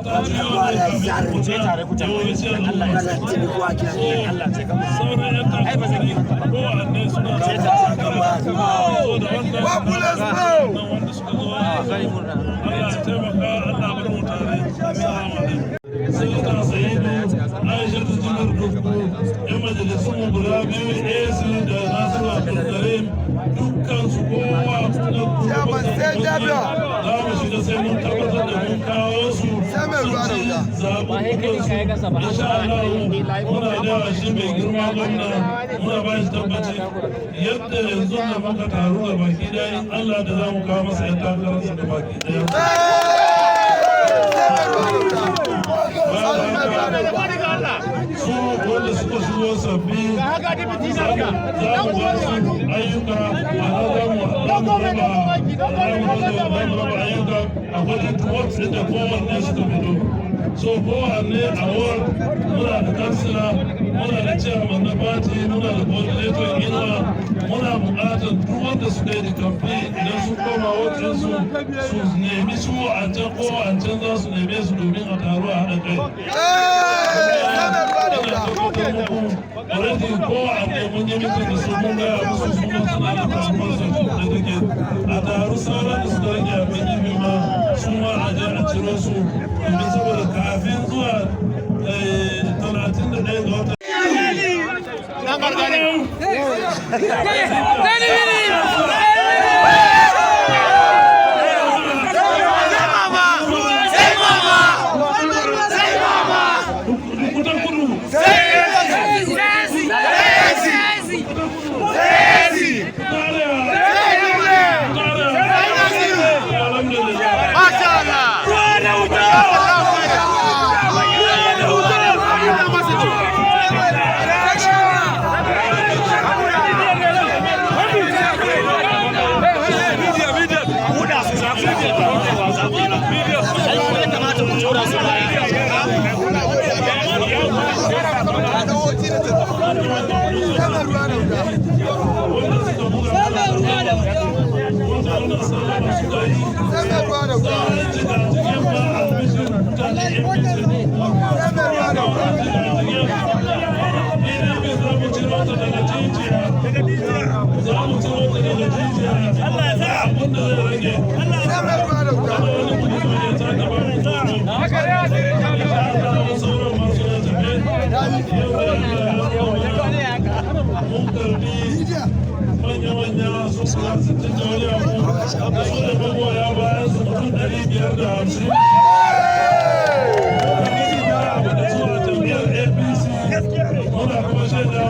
Ta juyo ne kafin ku Tare ku yawanci Allah ya Allah ce ka sauran 'yan takakari kowanne suna da so da wannan nan wanda suka zo. Allah ya taimaka, Allah bar mu tare. Assalamu alaikum. Sanata Sa'idu, Aisha Jibrin Dukku, 'yan majalisun mu guda biyu, AC da Nasiru Abdulkarim, dukkan su kowa Chairman, sai Jabir. za mu shiga sai mun tabbatar da mun kawo su Sai mai ruwa da wuta. Zaɓuɓɓukan su, insha Allah, muna da shi mai girma gwamna, muna ba shi tabbaci yadda yanzu da muka taru da baki ɗaya, in Allah da za mu kawo masa 'yan takararsa da baki ɗaya. Sai mai ruwa da wuta. Sai mai ruwa da wuta. Su wanda suka shigo sabbi, za mu ba su ayyuka, ma'ana za mu raba ayyuka a wajen wards ɗin da kowanne suka fito. So kowanne a ward muna da kansila, muna da chairman na party, muna da coordinator inuwa. Muna buƙatar duk wanda suka yi campaign, idan sun koma ward ɗinsu, su nemi su a can ko a can za su neme su domin a taru a haɗa kai. Sai mai ruwa da wuta. Already kowanne mun yi meeting da su, mun gaya musu, su ma suna da damuwar su da take a taru. Sauran da suka rage a PDP ma, su ma a je a ciro su, domin saboda kafin zuwa 31 ga wata. Kuta kudu. Kuta arewa. Kuta arewa. Alhamdulillah. Masha Allah. Sai mai ruwa da wuta. Wanda suka buga wanda wannan sallama suka yi. Sai mai ruwa da wuta. Sauran jigajigen ma, albishin mutane APC. Sai mai ruwa da wuta. PDP za mu ciro ta daga jijiya. Za mu ciro ta daga jijiya. Abinda zai rage. Sai mai ruwa da wuta. Kada wani mutum ya sake ba mu tsoro. Insha Allah, sauran ma suna tafe. Yau da Allah mun karbi manya-manya su kula 60 da wani abu da su da magoya bayan su mutum 550 da zuwa jam'iyyar APC. Muna kuma shaida